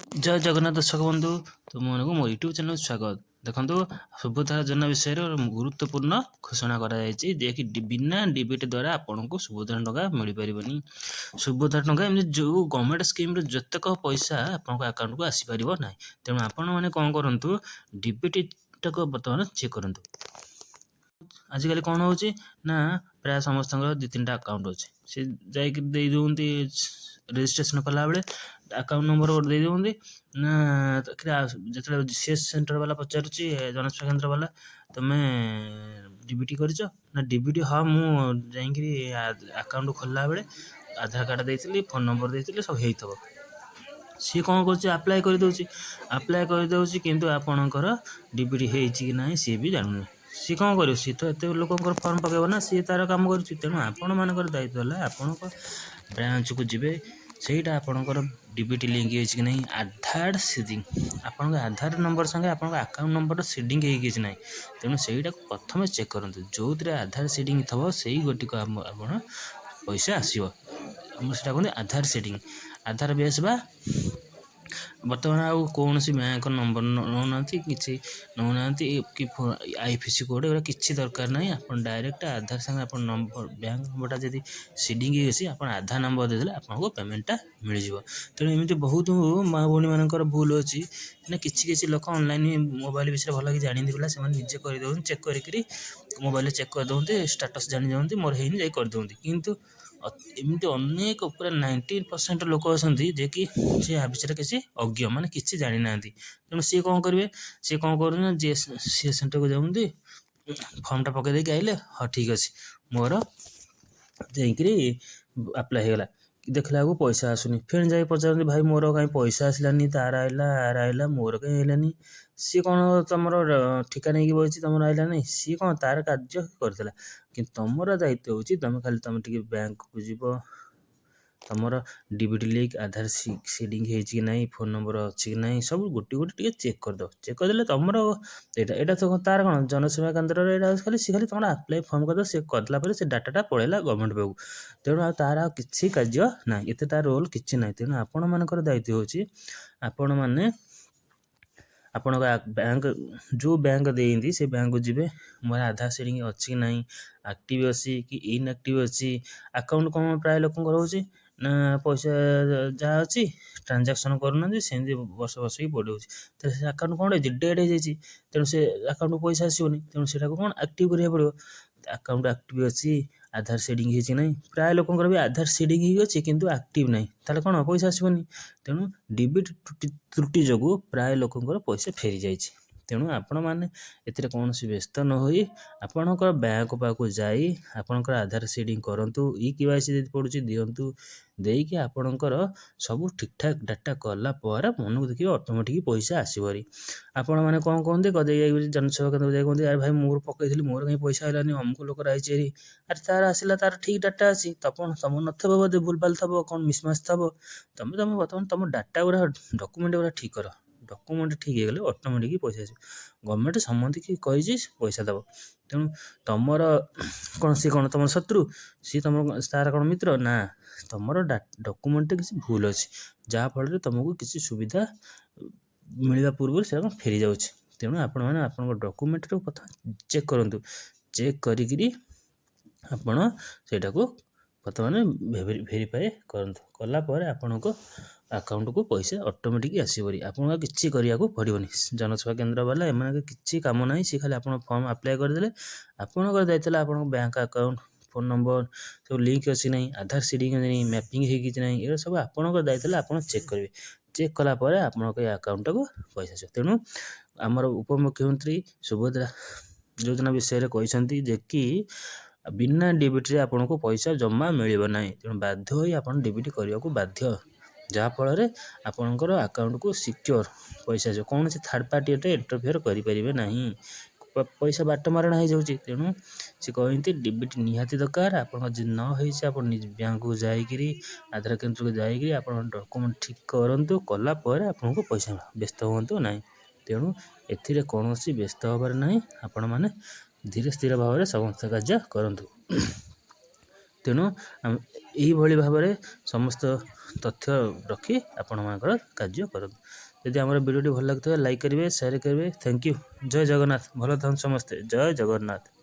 ଜୟ ଜଗନ୍ନାଥ ଦର୍ଶକ ବନ୍ଧୁ, ତୁମମାନଙ୍କୁ ମୋ ୟୁଟ୍ୟୁବ୍ ଚ୍ୟାନେଲକୁ ସ୍ୱାଗତ। ଦେଖନ୍ତୁ, ସୁଭଦ୍ରା ଯୋଜନା ବିଷୟରେ ଗୁରୁତ୍ୱପୂର୍ଣ୍ଣ ଘୋଷଣା କରାଯାଇଛି ଯେ କି ବିନା ଡିବିଟି ଦ୍ୱାରା ଆପଣଙ୍କୁ ସୁଭଦ୍ରା ଟଙ୍କା ମିଳିପାରିବନି। ସୁଭଦ୍ରା ଟଙ୍କା ଏମିତି ଯେଉଁ ଗଭର୍ଣ୍ଣମେଣ୍ଟ ସ୍କିମ୍ର ଯେତେକ ପଇସା ଆପଣଙ୍କ ଆକାଉଣ୍ଟକୁ ଆସିପାରିବ ନାହିଁ। ତେଣୁ ଆପଣମାନେ କ'ଣ କରନ୍ତୁ, ଡିବିଟିଟାକୁ ବର୍ତ୍ତମାନ ଚେକ୍ କରନ୍ତୁ। ଆଜିକାଲି କ'ଣ ହେଉଛି ନା, ପ୍ରାୟ ସମସ୍ତଙ୍କର ଦୁଇ ତିନିଟା ଆକାଉଣ୍ଟ ଅଛି। ସେ ଯାଇକି ଦେଇ ଦେଉଛନ୍ତି, ରେଜିଷ୍ଟ୍ରେସନ୍ କଲାବେଳେ ଆକାଉଣ୍ଟ ନମ୍ବର ଗୋଟେ ଦେଇ ଦେଉଛନ୍ତି ନା। ଯେତେବେଳେ ସିଏସ୍ ସେଣ୍ଟର ବାଲା ପଚାରୁଛି, ଜନସେବା କେନ୍ଦ୍ର ବାଲା, "ତୁମେ ଡିବିଟି କରିଛ ନା?" "ଡିବିଟି? ହଁ, ମୁଁ ଯାଇକିରି ଆକାଉଣ୍ଟ ଖୋଲିଲା ବେଳେ ଆଧାର କାର୍ଡ଼ ଦେଇଥିଲି, ଫୋନ୍ ନମ୍ବର ଦେଇଥିଲି, ସବୁ ହେଇଥିବ।" ସିଏ କ'ଣ କରୁଛି? ଆପ୍ଲାଏ କରିଦେଉଛି। ଆପ୍ଲାଏ କରିଦେଉଛି, କିନ୍ତୁ ଆପଣଙ୍କର ଡିବିଟି ହେଇଛି କି ନାହିଁ ସିଏ ବି ଜାଣୁନି। ସିଏ କ'ଣ କରିବ? ସିଏ ତ ଏତେ ଲୋକଙ୍କର ଫର୍ମ ପକାଇବ ନା, ସିଏ ତା'ର କାମ କରୁଛି। ତେଣୁ ଆପଣମାନଙ୍କର ଦାୟିତ୍ୱ ହେଲା, ଆପଣଙ୍କ ବ୍ରାଞ୍ଚକୁ ଯିବେ, ସେଇଟା ଆପଣଙ୍କର ଡିବିଟି ଲିଙ୍କ ହେଇଛି କି ନାହିଁ, ଆଧାର ସିଡ଼ିଂ, ଆପଣଙ୍କ ଆଧାର ନମ୍ବର ସାଙ୍ଗେ ଆପଣଙ୍କ ଆକାଉଣ୍ଟ ନମ୍ବରର ସିଡ଼ିଂ ହେଇକି ନାହିଁ। ତେଣୁ ସେଇଟାକୁ ପ୍ରଥମେ ଚେକ୍ କରନ୍ତୁ। ଯେଉଁଥିରେ ଆଧାର ସିଡ଼ିଂ ଥିବ, ସେଇ ଗୋଟିକ ଆପଣ ପଇସା ଆସିବ। ଆମର ସେଇଟା କୁହନ୍ତି ଆଧାର ସିଡ଼ିଂ, ଆଧାର ବେସ୍ ବା। ବର୍ତ୍ତମାନ ଆଉ କୌଣସି ବ୍ୟାଙ୍କ ନମ୍ବର ନେଉନାହାନ୍ତି, କିଛି ନେଉନାହାନ୍ତି କି ଆଇଏଫ୍ଏସ୍ସି କୋଡ଼୍, ଏଗୁଡ଼ା କିଛି ଦରକାର ନାହିଁ। ଆପଣ ଡାଇରେକ୍ଟ ଆଧାର ସାଙ୍ଗେ ଆପଣ ନମ୍ବର, ବ୍ୟାଙ୍କ ନମ୍ବରଟା ଯଦି ସିଡ଼ିଂ ହେଇଛି, ଆପଣ ଆଧାର ନମ୍ବର ଦେଇଦେଲେ ଆପଣଙ୍କୁ ପେମେଣ୍ଟଟା ମିଳିଯିବ। ତେଣୁ ଏମିତି ବହୁତ ମା ଭଉଣୀମାନଙ୍କର ଭୁଲ ଅଛି ନା, କିଛି କିଛି ଲୋକ ଅନଲାଇନ୍ ମୋବାଇଲ ବିଷୟରେ ଭଲକି ଜାଣିନ୍ତି ପିଲା, ସେମାନେ ନିଜେ କରିଦେଉଛନ୍ତି। ଚେକ୍ କରିକିରି ମୋବାଇଲରେ ଚେକ୍ କରିଦେଉଛନ୍ତି, ଷ୍ଟାଟସ୍ ଜାଣିଯାଉନ୍ତି, ମୋର ହେଇନି, ଯାଇ କରିଦେଉଛନ୍ତି। କିନ୍ତୁ ଏମିତି ଅନେକ ପୁରା 90% ଲୋକ ଅଛନ୍ତି ଯେ କି ସେ ୟା ବିଷୟରେ କିଛି ଅଜ୍ଞ, ମାନେ କିଛି ଜାଣିନାହାନ୍ତି। ତେଣୁ ସିଏ କ'ଣ କରିବେ? ସିଏ କ'ଣ କରୁଛନ୍ତି ନା, ଯିଏ ସିଏ ସେଣ୍ଟରକୁ ଯାଉଛନ୍ତି, ଫର୍ମଟା ପକାଇ ଦେଇକି ଆଇଲେ, "ହଁ, ଠିକ୍ ଅଛି, ମୋର ଯାଇକିରି ଆପ୍ଲାଏ ହେଇଗଲା।" ଦେଖିଲା ବେଳକୁ ପଇସା ଆସୁନି। ଫେଣି ଯାଇ ପଚାରନ୍ତି, "ଭାଇ, ମୋର କାହିଁ ପଇସା ଆସିଲାନି? ତାର ଆଇଲା, ଆର ଆଇଲା, ମୋର କାହିଁ ଆଇଲାନି?" ସିଏ କ'ଣ ତମର ଠିକା ନେଇକି ବସିଛି ତମର ଆଇଲାନି? ସିଏ କ'ଣ ତାର କାର୍ଯ୍ୟ କରିଥିଲା, କିନ୍ତୁ ତମର ଦାୟିତ୍ୱ ହେଉଛି ତମେ ଖାଲି ତମେ ଟିକେ ବ୍ୟାଙ୍କକୁ ଯିବ, ତମର ଡିବିଟି ଲିଙ୍କ, ଆଧାର ସିଡ଼ିଂ ହେଇଛି କି ନାହିଁ, ଫୋନ୍ ନମ୍ବର ଅଛି କି ନାହିଁ, ସବୁ ଗୋଟି ଗୋଟି ଟିକେ ଚେକ୍ କରିଦେବ। ଚେକ୍ କରିଦେଲେ ତମର ଏଇଟା ତ ତାର କ'ଣ, ଜନସେବା କେନ୍ଦ୍ରରେ ଏଇଟା ଖାଲି ସେ ଖାଲି ତମର ଆପ୍ଲାଏ ଫର୍ମ କରିଦେବ। ସେ କରିଦେଲା ପରେ ସେ ଡାଟାଟା ପଳେଇଲା ଗଭର୍ଣ୍ଣମେଣ୍ଟ ପାଖକୁ। ତେଣୁ ଆଉ ତାର ଆଉ କିଛି କାର୍ଯ୍ୟ ନାହିଁ, ଏତେ ତାର ରୋଲ୍ କିଛି ନାହିଁ। ତେଣୁ ଆପଣମାନଙ୍କର ଦାୟିତ୍ୱ ହେଉଛି, ଆପଣମାନେ ଆପଣଙ୍କ ବ୍ୟାଙ୍କ, ଯେଉଁ ବ୍ୟାଙ୍କ ଦେଇଛନ୍ତି, ସେ ବ୍ୟାଙ୍କକୁ ଯିବେ। ମୋର ଆଧାର ସିଡ଼ିଂ ଅଛି କି ନାହିଁ, ଆକ୍ଟିଭ୍ ଅଛି କି ଇନ୍ଆକ୍ଟିଭ୍ ଅଛି ଆକାଉଣ୍ଟ। କ'ଣ ପ୍ରାୟ ଲୋକଙ୍କର ରହୁଛି ନା, ପଇସା ଯାହା ଅଛି ଟ୍ରାଞ୍ଜାକ୍ସନ୍ କରୁନାହାନ୍ତି, ସେମିତି ବର୍ଷ ବର୍ଷ ପଡ଼ିରହୁଛି। ତ ସେ ଆକାଉଣ୍ଟ କ'ଣ ହେଇଛି? ଡେଡ଼୍ ହେଇଯାଇଛି। ତେଣୁ ସେ ଆକାଉଣ୍ଟକୁ ପଇସା ଆସିବନି। ତେଣୁ ସେଇଟାକୁ କ'ଣ ଆକ୍ଟିଭ୍ କରିବାକୁ ପଡ଼ିବ। ଆକାଉଣ୍ଟ ଆକ୍ଟିଭ୍ ଅଛି, ଆଧାର ସିଡ଼ିଂ ହେଇଛି ନାହିଁ। ପ୍ରାୟ ଲୋକଙ୍କର ବି ଆଧାର ସିଡ଼ିଂ ହେଇକି ଅଛି, କିନ୍ତୁ ଆକ୍ଟିଭ୍ ନାହିଁ। ତାହେଲେ କ'ଣ ପଇସା ଆସିବନି। ତେଣୁ ଡିବିଟି ତ୍ରୁଟି ଯୋଗୁଁ ପ୍ରାୟ ଲୋକଙ୍କର ପଇସା ଫେରିଯାଇଛି। ତେଣୁ ଆପଣମାନେ ଏଥିରେ କୌଣସି ବ୍ୟସ୍ତ ନ ହୋଇ ଆପଣଙ୍କ ବ୍ୟାଙ୍କ ପାଖକୁ ଯାଇ ଆପଣଙ୍କର ଆଧାର ସିଡ଼ିଂ କରନ୍ତୁ। ଇ କେୱାଇସି ଯଦି ପଡ଼ୁଛି, ଦିଅନ୍ତୁ। ଦେଇକି ଆପଣଙ୍କର ସବୁ ଠିକ୍ଠାକ୍ ଡାଟା କଲା ପରେ ମନକୁ ଦେଖିବେ, ଅଟୋମେଟିକ୍ ପଇସା ଆସିବ ଭାରି। ଆପଣମାନେ କ'ଣ କୁହନ୍ତି, ଯାଇକି ଜନସେବା କେନ୍ଦ୍ରକୁ ଯାଇ କୁହନ୍ତି, "ଆରେ ଭାଇ, ମୋର ପକାଇଥିଲି, ମୋର କାହିଁ ପଇସା ଆଇଲାନି? ଅମୁକ ଲୋକର ଆଇଛି ଭାରି।" ଆରେ, ତାର ଆସିଲା, ତାର ଠିକ୍ ଡାଟା ଅଛି। ତମର ନଥିବ ବୋଧେ, ଭୁଲଭାଲ ଥିବ, କ'ଣ ମିସମାସ୍ ଥିବ। ତମେ ତମେ ବର୍ତ୍ତମାନ ତମ ଡାଟା ଗୁଡ଼ା, ଡକୁମେଣ୍ଟ ଗୁଡ଼ା ଠିକ୍ କର। ଡକୁମେଣ୍ଟ ଠିକ୍ ହେଇଗଲେ ଅଟୋମେଟିକ୍ ପଇସା ଆସିବ। ଗଭର୍ଣ୍ଣମେଣ୍ଟ ସମସ୍ତଙ୍କୁ କହିଛି ପଇସା ଦେବ। ତେଣୁ ତମର କ'ଣ, ସିଏ କ'ଣ ତମର ଶତ୍ରୁ? ସିଏ ତମ ତାର କ'ଣ ମିତ୍ର ନା? ତମର ଡକୁମେଣ୍ଟରେ କିଛି ଭୁଲ ଅଛି, ଯାହାଫଳରେ ତମକୁ କିଛି ସୁବିଧା ମିଳିବା ପୂର୍ବରୁ ସେଇଟା କ'ଣ ଫେରିଯାଉଛି। ତେଣୁ ଆପଣମାନେ ଆପଣଙ୍କ ଡକୁମେଣ୍ଟଟାକୁ ପ୍ରଥମେ ଚେକ୍ କରନ୍ତୁ। ଚେକ୍ କରିକିରି ଆପଣ ସେଇଟାକୁ ବର୍ତ୍ତମାନ ଭେରିଫାଏ କରନ୍ତୁ। କଲା ପରେ ଆପଣଙ୍କ ଆକାଉଣ୍ଟକୁ ପଇସା ଅଟୋମେଟିକ୍ ଆସିବ। ଆପଣଙ୍କୁ ଆଉ କିଛି କରିବାକୁ ପଡ଼ିବନି। ଜନସେବା କେନ୍ଦ୍ର ବାଲା, ଏମାନଙ୍କ କିଛି କାମ ନାହିଁ। ସିଏ ଖାଲି ଆପଣ ଫର୍ମ ଆପ୍ଲାଏ କରିଦେଲେ। ଆପଣଙ୍କର ଦାୟିତ୍ୱ ହେଲା ଆପଣଙ୍କ ବ୍ୟାଙ୍କ ଆକାଉଣ୍ଟ, ଫୋନ୍ ନମ୍ବର ସବୁ ଲିଙ୍କ ଅଛି ନାହିଁ, ଆଧାର ସିଡ଼ିଂ ଅଛି ନାହିଁ, ମ୍ୟାପିଂ ହେଇକି ନାହିଁ, ଏଗୁଡ଼ା ସବୁ ଆପଣଙ୍କ ଦାୟିତ୍ୱ ହେଲା, ଆପଣ ଚେକ୍ କରିବେ। ଚେକ୍ କଲା ପରେ ଆପଣଙ୍କ ଏ ଆକାଉଣ୍ଟଟାକୁ ପଇସା ଆସିବ। ତେଣୁ ଆମର ଉପମୁଖ୍ୟମନ୍ତ୍ରୀ ସୁଭଦ୍ରା ଯୋଜନା ବିଷୟରେ କହିଛନ୍ତି ଯେ କି ବିନା ଡିବିଟିରେ ଆପଣଙ୍କୁ ପଇସା ଜମା ମିଳିବ ନାହିଁ। ତେଣୁ ବାଧ୍ୟ ହୋଇ ଆପଣ ଡିବିଟି କରିବାକୁ ବାଧ୍ୟ, ଯାହାଫଳରେ ଆପଣଙ୍କର ଆକାଉଣ୍ଟକୁ ସିକ୍ୟୋର ପଇସା ଆସିବ। କୌଣସି ଥାର୍ଡ଼ ପାର୍ଟି ଏଠି ଇଣ୍ଟରଫିୟର କରିପାରିବେ ନାହିଁ। ପଇସା ବାଟ ମାରଣା ହେଇଯାଉଛି। ତେଣୁ ସେ କହନ୍ତି, ଡିବିଟି ନିହାତି ଦରକାର। ଆପଣଙ୍କ ଯଦି ନ ହେଇଛି, ଆପଣ ନିଜ ବ୍ୟାଙ୍କକୁ ଯାଇକିରି, ଆଧାର କେନ୍ଦ୍ରକୁ ଯାଇକିରି ଆପଣଙ୍କ ଡକୁମେଣ୍ଟ ଠିକ୍ କରନ୍ତୁ। କଲା ପରେ ଆପଣଙ୍କୁ ପଇସା, ବ୍ୟସ୍ତ ହୁଅନ୍ତୁ ନାହିଁ। ତେଣୁ ଏଥିରେ କୌଣସି ବ୍ୟସ୍ତ ହେବାର ନାହିଁ। ଆପଣମାନେ ଧୀରେ ସ୍ଥିର ଭାବରେ ସମସ୍ତ କାର୍ଯ୍ୟ କରନ୍ତୁ। ତେଣୁ ଏଇଭଳି ଭାବରେ ସମସ୍ତ ତଥ୍ୟ ରଖି ଆପଣମାନଙ୍କର କାର୍ଯ୍ୟ କରନ୍ତୁ। ଯଦି ଆମର ଭିଡ଼ିଓଟି ଭଲ ଲାଗୁଥିବ, ଲାଇକ୍ କରିବେ, ସେୟାର କରିବେ। Thank you. ଜୟ ଜଗନ୍ନାଥ। ଭଲ ଥାନ୍ତୁ ସମସ୍ତେ। ଜୟ ଜଗନ୍ନାଥ।